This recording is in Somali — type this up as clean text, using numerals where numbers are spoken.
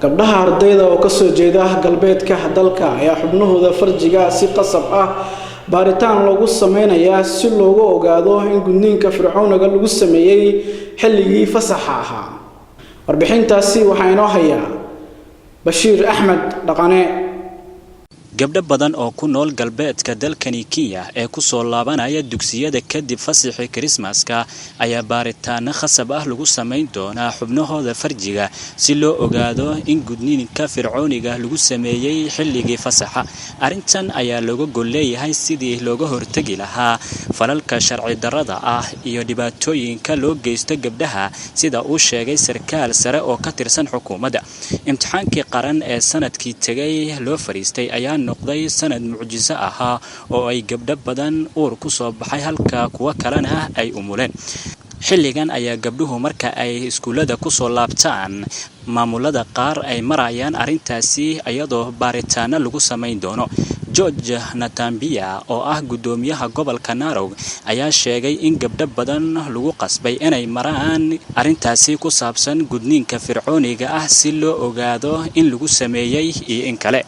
Gabdhaha ardayda oo kasoo jeeda galbeedka dalka ayaa xubnahooda farjiga si qasab ah baaritaan loogu sameynayaa si loogu ogaado in gudniinka fircooniga lagu sameeyey xilligii fasaxa ahaa. Warbixintaasi waxaa inoo hayaa Bashiir Axmed Dhaqane. Gabdho badan oo ku nool galbeedka dalkani Kenya ee kusoo laabanaya dugsiyada kadib fasaxii Kirismaska ayaa baaritaano khasab ah lagu samayn doonaa xubnahooda farjiga si loo ogaado in gudniinka fircooniga lagu sameeyey xilligii fasaxa. Arrintan ayaa looga gol leeyahay sidii looga hortegi lahaa falalka sharci darrada ah iyo dhibaatooyinka loo geysto gabdhaha, sida uu sheegay sarkaal sare oo ka tirsan xukuumadda. Imtixaankii qaran ee sanadkii tegay loo fariistay ayaa noqday sanad mucjiso ahaa oo ay gabdho badan uur ku soo baxay, halka kuwo kalena ay umuleen. Xilligan ayaa gabdhuhu marka ay iskuullada kusoo laabtaan maamulada qaar ay marayaan arrintaasi, iyadoo baaritaano lagu samayn doono. George Natambia oo ah guddoomiyaha gobolka Narok ayaa sheegay in gabdho badan lagu qasbay inay maraan arrintaasi ku saabsan gudniinka fircooniga ah si loo ogaado in lagu sameeyey iyo in kale.